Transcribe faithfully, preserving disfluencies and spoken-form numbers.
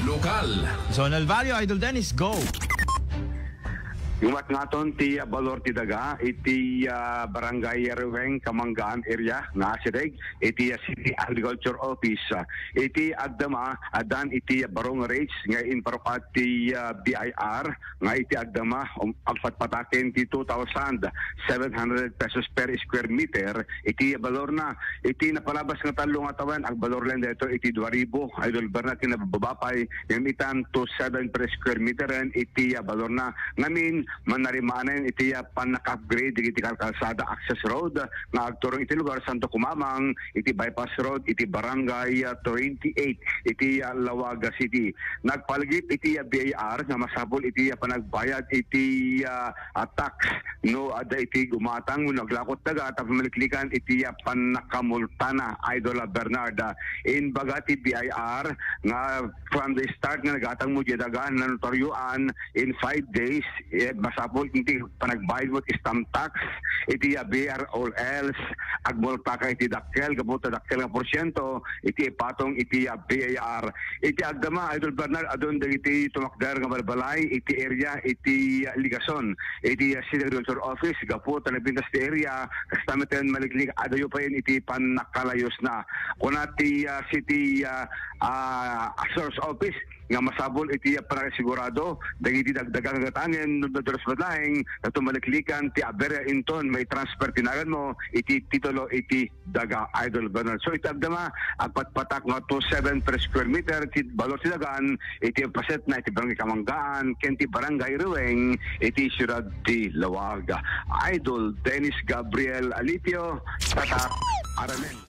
Lokal. Zonal Value, Idol Dennis, go! Iwat ngaton ti, ah, balor ti daga iti, ah, Barangay Rueng, Kamangaan area nga asideg iti, ah, City Agriculture Office. Ah, iti agdama, addan iti, ah, baro nga rates nga inparukat ti, ah, B I R nga iti agdama, um, agpatpataken ti two thousand seven hundred pesos per square meter iti balorna. Iti napalabas nga tallo nga tawen, agbalor laeng daytoy iti dua ribu, Idol Bernard, ken nababa pay, ngem itan two seven per square meter iti, ah, balorna. Ngamin, mannarimanen iti, ah, pannaka-upgrade dagiti kalkalsada access road nga agturong iti lugar Santo Kumamang, iti bypass road, iti barangay, ah, twenty-eight, iti, ah, Laoaga City. Nagpalagip iti, ah, B I R nga masapul iti, ah, panagbayad iti, ah, ah, tax no adda iti gumatang wenno aglakot daga tapno maliklikan iti, ah, pannakamultana, Idol, ah, Bernard. Ah, inbaga ti B I R nga from the start nga nagatangmo diay daga, nanotarioan in five days, eh, masapul iti panagbayadmo ti stamp tax iti, ah, B I R, or else agmultaka iti dakkel, gapu ta dakkel nga porsiento iti ipatong iti, ah, B I R. Iti agdama, Idol Bernard, adun dagiti tumakder nga balbalay iti area iti, ah, Ligason, iti, ah, City Agriculture Office, gapu ta napintas ti area, kasta met maliklik, adayo payen iti pannakalayusna. Kuna ti, ah, City, ah, ah, Source Office nga masapul iti, ah, panakasigurado dagiti dagdaga nga gatangen no daduras met laeng, tapno maliklikan ti aberya inton maitransfer ti naganmo iti titulo iti daga, Idol Bernard. So, iti agdama, agpatpatak nga two seven per square meter ti balor ti dagan iti pasetna iti Barangay Kamangaan ken ti Barangay Rueng iti siudad ti Laoag. Idol Dennis Gabriel Alipio, Tatak Aramen.